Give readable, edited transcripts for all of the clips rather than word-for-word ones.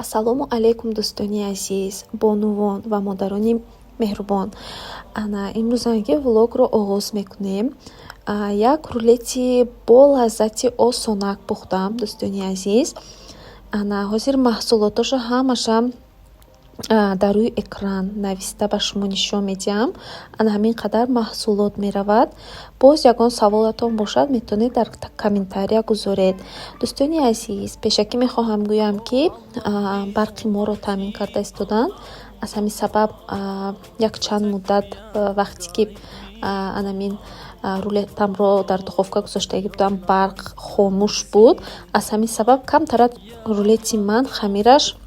Ассалому алайкум, дӯстони азиз, бонувон ва модарони меҳрубон. Ана имрӯзанги влогро оғоз мекунем. Як рулети бо лаззати осонак пухтам, дӯстони азиз. Ана ҳозир маҳсулотошо ҳамашам дар рӯи экран нависта ба шумо нишон медиҳам. Ана ҳамин қадар маҳсулот меравад. Боз ягон саволатон бошад, метавонед дар комментария гузоред. Дӯстони азиз, пешакӣ мехоҳам гӯям, ки барқи моро таъмин карда истоданд. Аз ҳамин сабаб якчанд муддат, вақте ки анамин рулетамро дар духовка гузоштагӣ будам, барқ хомӯш буд. Аз ҳамин сабаб камтарак рулети ман хамираш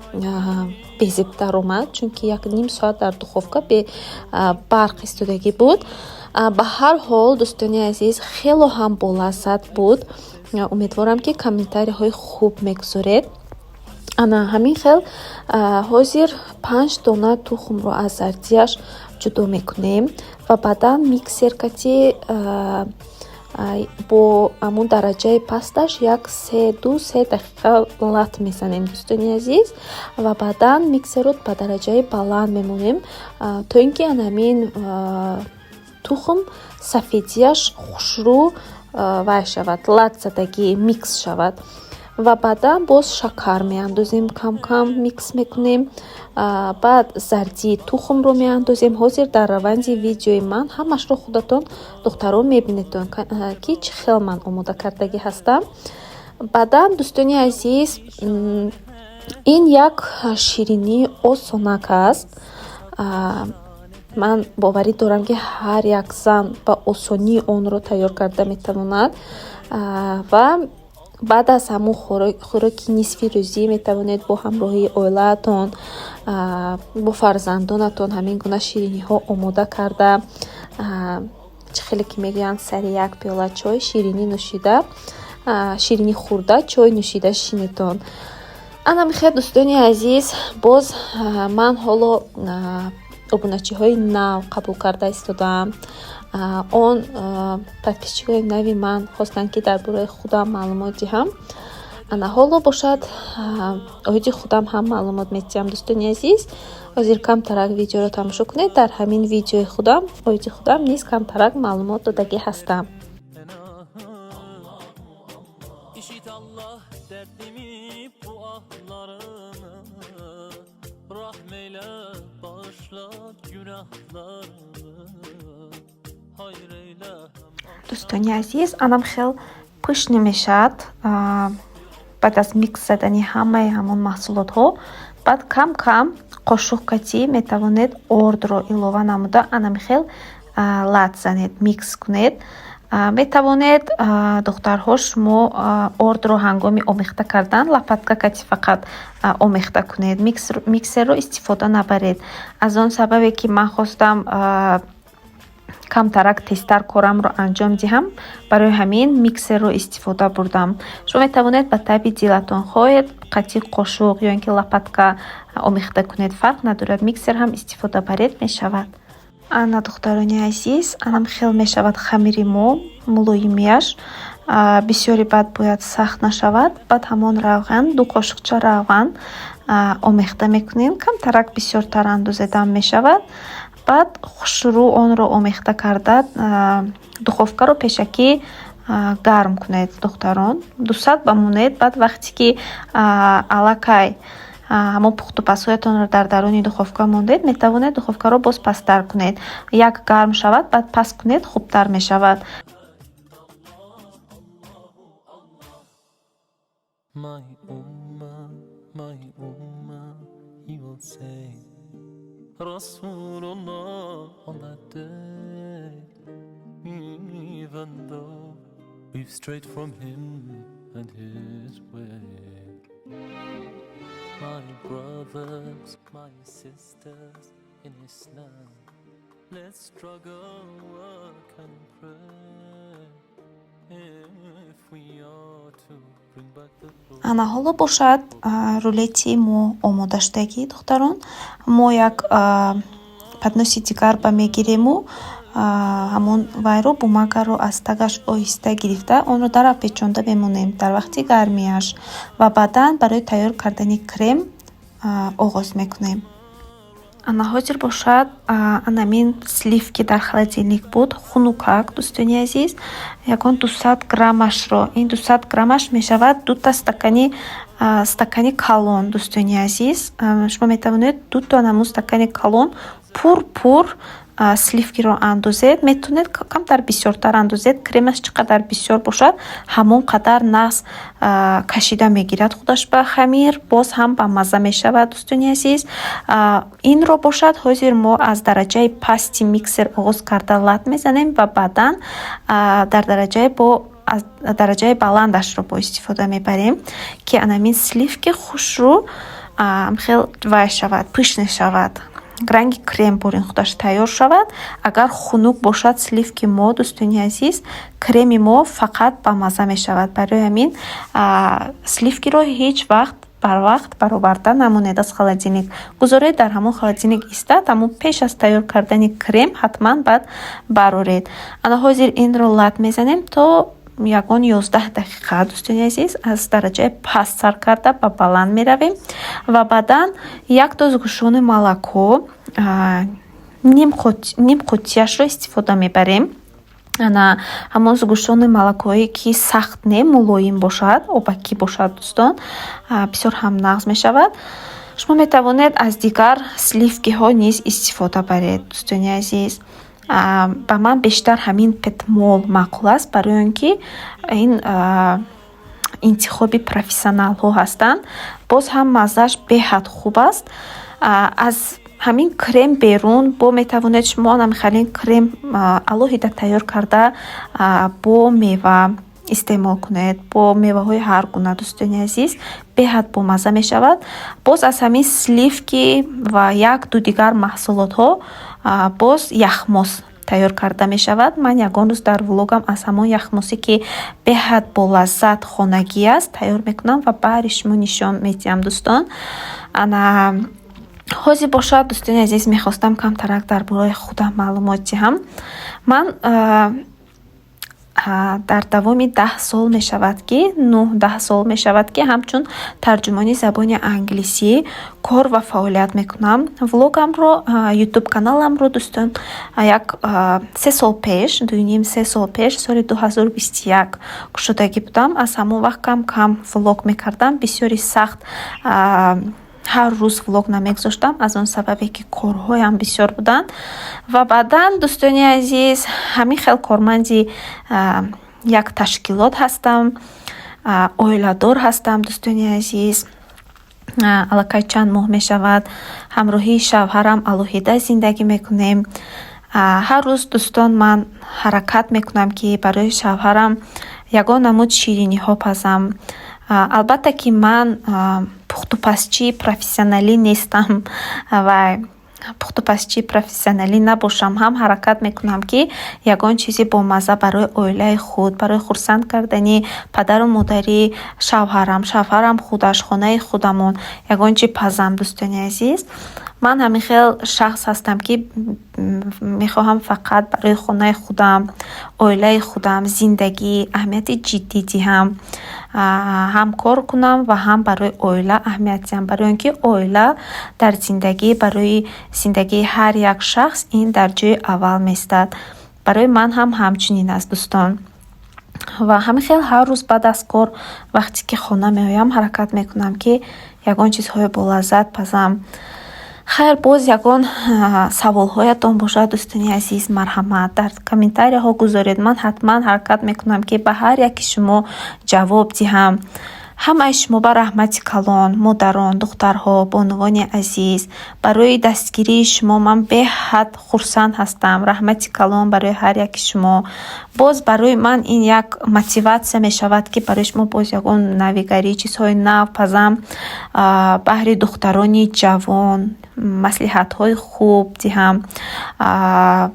безеб даромад, чунки як ним соат дар духовка бе барқ истодагӣ буд. Ба ҳар ҳол, дӯстони азиз, хело ҳам болаззат буд. Умедворам, ки комментарияҳои хуб мегузоред. Ана ҳамин хел ҳозир 5 дона тухмро аз зардияш ҷудо мекунем ва баъдан миксер кати бо ҳамун дараҷаи пасташ як се 2-3 дақиқа лат мезанем, дӯстони азиз, ва баъдан миксерро ба дараҷаи баланд мемонем, то ин ки анамин тухм сафедияш хушрӯ вай шавад, лат задагӣ микс шавад. Ва баъдан боз шакар меандозем, кам-кам микс мекунем. Баъд зардии тухмро меандозем. Ҳозир дар раванди видеои ман ҳамашро худатон, духтарон, мебинедтон, ки чӣ хел ман омода кардагӣ ҳастам. Баъдан, дӯстони азиз, ин як ширинии осонак аст. Ман боварӣ дорам, ки ҳар як зан ба осонӣ онро тайёр карда метавонад ва баъд аз ҳамун хӯроки нисфи рӯзӣ метавонед бо ҳамроҳии оилаатон, бо фарзандонатон ҳамин гуна шириниҳо омода карда, чӣ хеле ки мегӯянд, сари як пиёла чой ширинӣ нӯшида, ширинӣ хӯрда, чой нӯшида шинетон. Ана мехел, дӯстони азиз, боз ман ҳоло обуначиҳои нав қабул карда истодаам. Он подписчикои нави ман хостанд, ки дар бораи худам маълумот диҳам. Ана ҳоло бошад, оиди худам ҳам маълумот медиҳам, дӯстони азиз. Ҳозир камтарак видеоро тамошо кунед. Дар ҳамин видеои худам оиди худам низ камтарак маълумот додагӣ ҳастам. İşit Allah derdimi, bu ahlarımı. Rahmeyle bağışla günahlarımı. Hayır eyle. Дӯстони азиз, анам хел пышный мешавад баъд аз микс задани ҳамаи ҳамон маҳсулотҳо. Баъд кам кам қошуқ катӣ метавонед ордро илова намуда, анамихел лат занед, микс кунед. Метавонед, духтарҳо, шумо ордро ҳангоми омехта кардан лопатка кати фақат омехта кунед, миксерро истифода набаред. Аз он сабабе ки ман хостам камтарак тезтар корамро анҷом диҳам, барои ҳамин миксерро истифода бурдам. Шумо метавонед ба таби дилатон хоҳед, қатӣ қошуқ ё ин ки лопатка омехта кунед, фарқ надорад, миксер ҳам истифода баред, мешавад. Ана, духтарони азиз, анам хел мешавад хамири мо, мулоимияш бисёре баъд бояд сахт нашавад. Баъд ҳамон равған, 2 қошуқча равған омехта мекунем, камтарак бисёртар андозедам мешавад. Баъд хушрӯ онро омехта карда, духовкаро пешакӣ гарм кунед, духтарон, 200 ба монед. Баъд вақте ки аллакай ҳамон пухтупазҳоятонро дар даруни духовка мондед, метавонед духовкаро боз пасттар кунед. Як гарм шавад, баъд паст кунед, хубтар мешавад. My ummah, my ummah, he will say, Rasulullah, on that day, even though we've strayed from him and his way. My brothers, my sisters in Islam, let's struggle, work and pray if we are to bring back the glory. Ана ҳоло бошад, рулети мо омода шудагӣ, духтарон. Мо як подноси дигар ба мегирему ҳамон вайро, бумагаро аз тагаш оҳиста гирифта, онро дар печонда мемонем дар вақти гармиаш ва баъдан барои тайёр кардани крем. Оғоз мекунем. Ана ҳозир бошад, анамин сливки дар холодильник буд, хунукак, дӯстони азиз, ягон 200 граммашро, ин 200 граммаш мешавад дута стакани калон, дӯстони азиз. Шумо метавонед дуто анамун стакани калон пур пур сливкиро андозед, метавонед камтар бисёртар андозед. Кремаш чӣ қадар бисёр бошад, ҳамон қадар нағз кашида мегирад худаш ба хамир, боз ҳам бамазза мешавад, дӯстони азиз. Инро бошад, ҳозир мо аз дараҷаи пасти миксер оғоз карда лат мезанем ва баъдан дар дараҷаи бо аз дараҷаи баландашро бо истифода мебарем, ки анамин сливки хушрӯ хел вай шавад, пышный шавад, ранги крем бурин худаш тайёр шавад. Агар хунук бошад сливки мо, дӯстони азиз, креми мо фақат бамазза мешавад. Барои ҳамин сливкиро ҳеҷ вақт барвақт бароварда намонед аз холодильник, гузоред, дар ҳамон холодильник истад, ҳамон пеш аз тайёр кардани крем ҳатман баъд бароред. Ана ҳозир инро лат мезанем то ягон 11 дақиқа, дӯстони азиз, аз дараҷаи паст сар карда ба баланд меравем ва баъдан як то сгущённое молоко, ним қуттияшро истифода мебарем. Ана ҳамон сгущённое молокое, ки сахт не, мулоим бошад, обакӣ бошад, дӯстон, бисёр ҳам нағз мешавад. Шумо метавонед аз дигар сливкиҳо низ истифода баред, дӯстони азиз. Ба ман бештар ҳамин Петмол маъқул аст, барои он ки ин интихоби профессионалҳо ҳастанд, боз ҳам маззааш беҳад хуб аст. Аз ҳамин крем берун бо метавонед шумо намихалин крем алоҳида тайёр карда, бо мева истеъмол кунед, бо меваҳои ҳар гуна, дӯстони азиз, беҳад бомазза мешавад. Боз аз ҳамин сливки ва як ду дигар маҳсулотҳо боз яхмос тайёр карда мешавад. Ман ягон рӯз дар влогам аз ҳамон яхмосе, ки беҳад болаззат, хонагӣ аст, тайёр мекунам ва баъри шумо нишон медиҳам, дӯстон. Ана ҳозир бошад, дӯстони азиз, мехостам камтарак дар бораи худам маълумот диҳам. Ман дар давоми 10 сол мешавад, ки 9-10 сол мешавад, ки ҳамчун тарҷумони забони англисӣ кор ва фаъолият мекунам. Влогамро, ютуб каналамро, дӯстон, як 3 сол пеш, 2,5-3 сол пеш, соли 2021 кушодагӣ будам. Аз ҳамон вақт кам кам влог мекардам, бисёри сахт ҳар рӯз влог намегузоштам, аз он сабабе ки корҳоям бисёр буданд. Ва баъдан, дӯстони азиз, ҳамин хел корманди як ташкилот ҳастам, оиладор ҳастам, дӯстони азиз. Аллакай чанд моҳ мешавад, ҳамроҳии шавҳарам алоҳида зиндагӣ мекунем. Ҳар рӯз, дӯстон, ман ҳаракат мекунам, ки барои шавҳарам ягон намуд шириниҳо пазам. Албатта, ки ман пухтупазчии профессионалӣ нестам ва пухтупазчии профессионалӣ набошам ҳам, ҳаракат мекунам, ки ягон чизи бомазза барои оилаи худ, барои хурсанд кардани падару модари шавҳарам, шавҳарам худаш, хонаи худамон ягон чи пазам. Дӯстони азиз, ман ҳамин хел шахс ҳастам, ки мехоҳам фақат барои хонаи худам, оилаи худам, зиндагӣ аҳамияти ҷиддӣ диҳам, ҳам кор кунам ва ҳам барои оила аҳамият диҳам, барои он ки оила дар зиндагӣ, барои зиндагии ҳар як шахс ин дар ҷои аввал меистад. Барои ман ҳам ҳамчунин аст, дӯстон. Ва ҳамин хел ҳар рӯз баъд аз кор, вақте ки хона меоям, ҳаракат мекунам, ки ягон чизҳои болаззат пазам. Хайр, боз ягон саволҳоятон бошад, дӯстони азиз, марҳамат, дар комментарияҳо гузоред. Ман ҳатман ҳаракат мекунам, ки ба ҳар яки шумо ҷавоб диҳам. Ҳамаи шумо ба раҳмати калон, модарон, духтарҳо, бонувони азиз, барои дастгирии шумо ман беҳад хурсанд ҳастам. Раҳмати калон барои ҳар яки шумо. Боз барои ман ин як мотиватсия мешавад, ки барои шумо боз ягон навигарӣ, чизҳои нав пазам, баҳри духтарони ҷавон маслиҳатҳои хуб диҳам,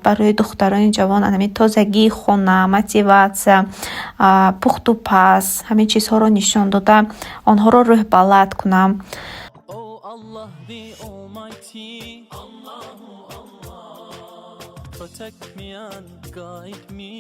барои духтарони ҷавон ҳамин тозагии хона, мотиватсия, пухтупаз, ҳамин чизҳоро нишон дода, онҳоро рӯҳбаланд кунам. Oh Allah the Almighty, Protect me and guide me.